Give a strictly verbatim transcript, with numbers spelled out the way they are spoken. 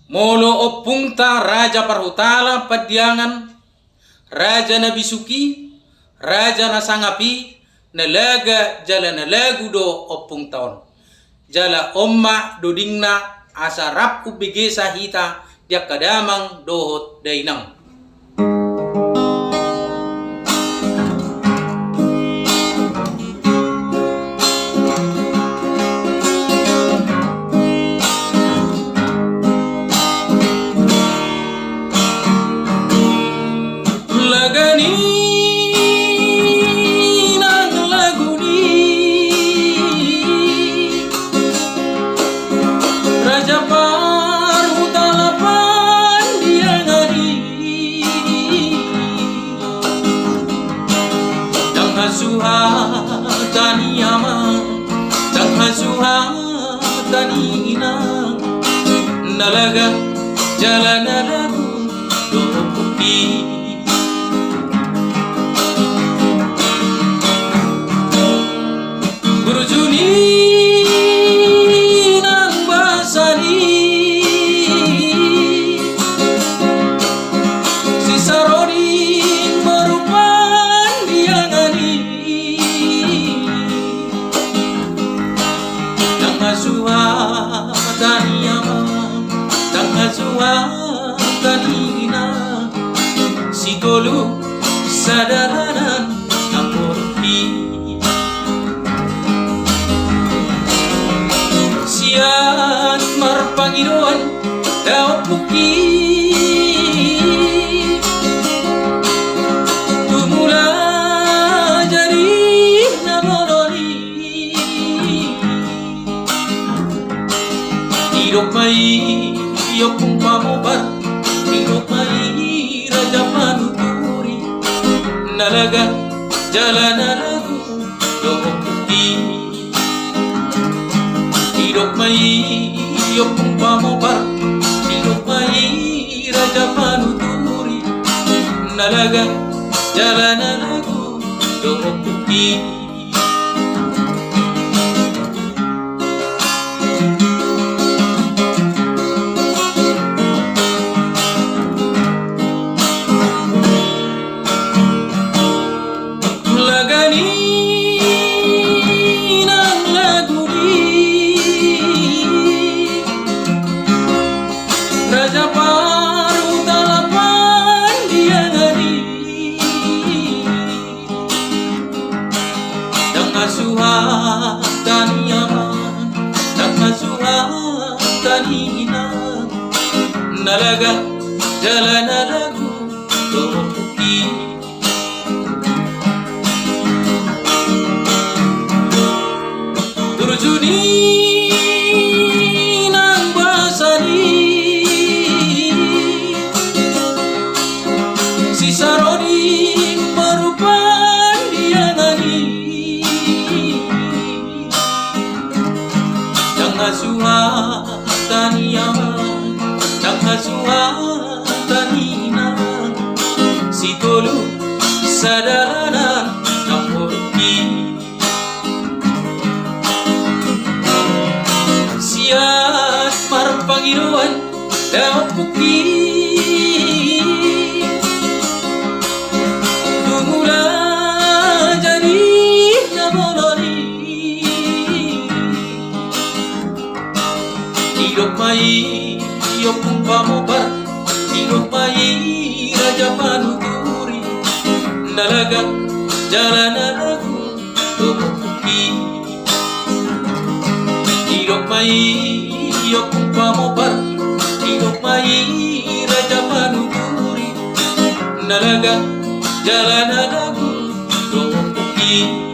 Molo ompungta Raja Parhutala Pandiangan, raja na bisuk i, raja na sangap i, na laga jala na lagu do ompungta on. Jala on ma dodingna asa rap umbegesa hita di angka damang dohot dainang. Laga ni inang lagu ni Raja Parhutala Pandiangan i. Ndang hasuhatan ni amang, ndang hasuhatan ni inang, na laga jala na lagu do ompung i. Burju ni inang basa ni Sisaroding boru Pandiangan i. Ndang hasuhatan ni amang, ndang hasuhatan ni inang, sitolu sadalanan namboru i. Sian marpangidoan da ompung i, tu mula jadi na bolon i. Didok ma i ompung pamobar, didok ma i raja panuturi, na laga jala na lagu do ompung i. Didok ma i ompung pamobar, didok ma i raja panuturi, na laga jala na lagu do ompung i. Laga ni inang lagu ni Raja Parhutala Pandiangan i. Ndang hasuhatan ni amang, ndang hasuhatan ni inang, na laga jala na lagu do ompung i. Burju ni inang basa ni Sisaroding boru Pandiangan i. Ndang hasuhatan ni amang, ndang hasuhatan ni inang, sitolu sadalanan namboru i. Sian marpangidoan da ompung i, tu mula jadi na bolon i. Didok ma i ompung pamobar, didok ma i raja panuturi, na laga jala na lagu do ompung i. Didok ma i ompung pamobar, didok ma i raja panuturi, na laga jala na lagu do ompung i.